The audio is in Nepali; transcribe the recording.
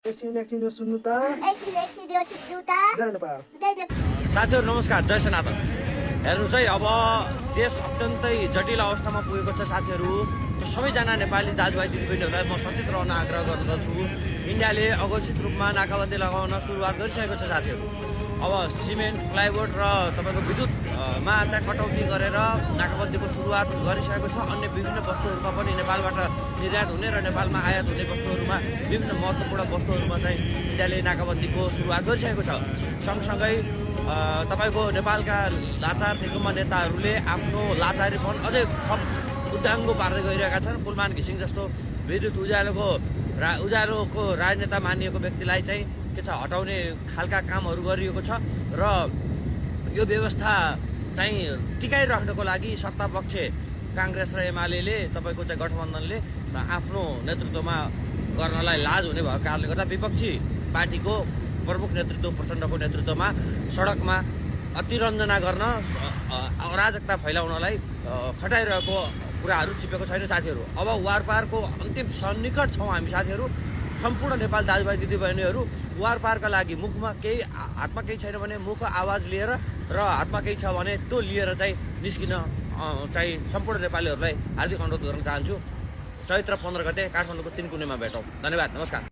एकछिन सुन्नु त साथीहरू नमस्कार, जय सनातन। हेर्नुहोस् है, अब देश अत्यन्तै जटिल अवस्थामा पुगेको छ साथीहरू। सबैजना नेपाली दाजुभाइ दिदीबहिनीहरूलाई म सचेत रहन आग्रह गर्दछु। इन्डियाले अघोषित रूपमा नाकाबन्दी लगाउन सुरुवात गरिसकेको छ साथीहरू। अब सिमेन्ट, प्लाइवुड र तपाईँको विद्युतमा चाहिँ कटौती गरेर नाकाबन्दीको सुरुवात गरिसकेको छ। अन्य विभिन्न वस्तुहरूमा पनि नेपालबाट निर्यात हुने र नेपालमा आयात हुने वस्तुहरूमा विभिन्न महत्त्वपूर्ण वस्तुहरूमा चाहिँ इन्डियाले नाकाबन्दीको सुरुवात गरिसकेको छ। सँगसँगै तपाईँको नेपालका लाचार नेकपा नेताहरूले आफ्नो लाचारीपन अझै थप उद्धाङ्गो पार्दै गइरहेका छन्। कुलमान घिसिङ जस्तो विद्युत उज्यालोको राजनेता मानिएको व्यक्तिलाई चाहिँ के छ हटाउने खालका कामहरू गरिएको छ र यो व्यवस्था चाहिँ टिकाइराख्नको लागि सत्तापक्ष काङ्ग्रेस र एमाले तपाईँको चाहिँ गठबन्धनले आफ्नो नेतृत्वमा गर्नलाई लाज हुने भएको कारणले गर्दा विपक्षी पार्टीको प्रमुख नेतृत्व प्रचण्डको नेतृत्वमा सडकमा अतिरञ्जना गर्न अराजकता फैलाउनलाई खटाइरहेको कुराहरू छिपेको छैन साथीहरू। अब वारपारको अन्तिम सन्निकट छौँ हामी साथीहरू। सम्पूर्ण नेपाल दाजुभाइ दिदीबहिनीहरू वारपारका लागि मुखमा केही हातमा केही छैन भने मुख आवाज लिएर र हातमा केही छ भने त्यो लिएर चाहिँ निस्किन चाहिँ सम्पूर्ण नेपालीहरूलाई हार्दिक अनुरोध गर्न चाहन्छु। चैत्र 15 गते काठमाडौँको 3 कुनेमा भेटौँ। धन्यवाद, नमस्कार।